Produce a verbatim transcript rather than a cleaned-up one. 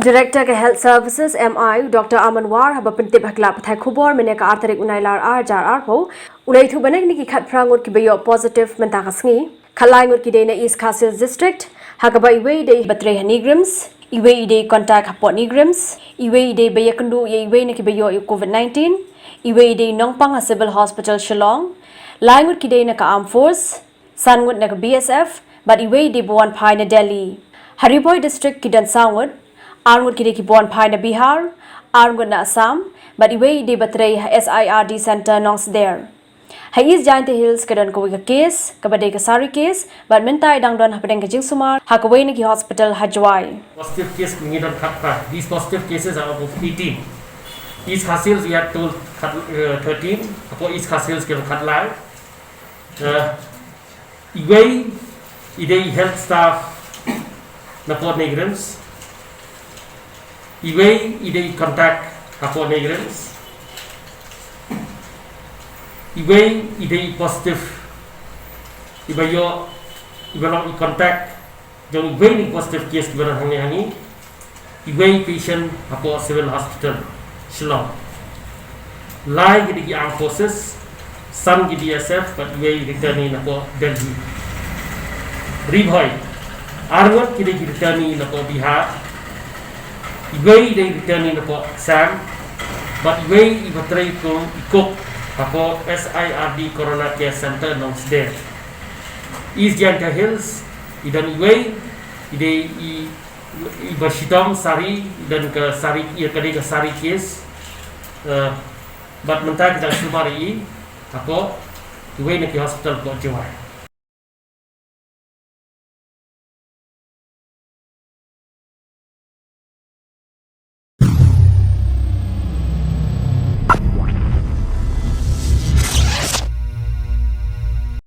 Director ka Health Services, M I, Doctor Aman War, haba pyntip ha ki lad pathai khubor mynne ka ar tarik u Nailar ar hajar arphew, u la ïathuh ba na kine ki khatphra ngut kiba ïoh positive mynta ka sngi, khatlai ngut ki dei na East Khasi Hills District, ha kaba iwei i dei ba trei ha NEIGRIHMS, iwei i dei contact hapoh NEIGRIHMS, iwei i dei ba ïakynduh ïa iwei na kiba ïoh ïa u COVID nineteen, iwei i dei nongpang ha Civil Hospital Shillong, lai ngut ki dei na ka Armed Force, san ngut na ka B S F, bad iwei i dei ba wan phai na Delhi. Ha Ri Bhoi District ki don saw ngut, ar ngut ki dei kiba wan phai na Bihar, ar ngut na Assam, bad iwei i dei ba trei ha S I R D Centre Nongsder. Ha East Jaintia Hills ka don kawei ka case, kaba dei ka sari case, bad mynta i dang don hapdeng ka jingsumar ha kawei na ki hospital ha Jowai. Positive case ngi don khatphra. These positive cases are of eighteen. East Khasi Hills we had told khat, uh, thirteen. Hapoh East Khasi Hills ki don khatlai. Uh, iwei i dei health staff napoh NEIGRIHMS. Iwei i dei contact hapoh NEIGRIHMS. Iwei i dei positive, iba ïoh, iba long i contact jong iwei na ki positive case kiba don hangne hangne. Iwei patient hapoh Civil Hospital Shillong. Lai ki dei ki Armed Forces, san ki B S F, bad iwei returnee napoh Delhi. Ri Bhoi, ar ngut ki dei ki returnee napoh Bihar, iwei i dei returnee napoh Assam, bad iwei iba trei kum i cook hapoh S I R D Corona Care Centre Nongsder. East Jaintia Hills, i don iwei, i dei i, iba shitom sari, i don ka sari, ïa ka dei ka sari case. Eh, bad mynta ki dang sumar ïa i hapoh iwei na ki hospital hapoh Jowai.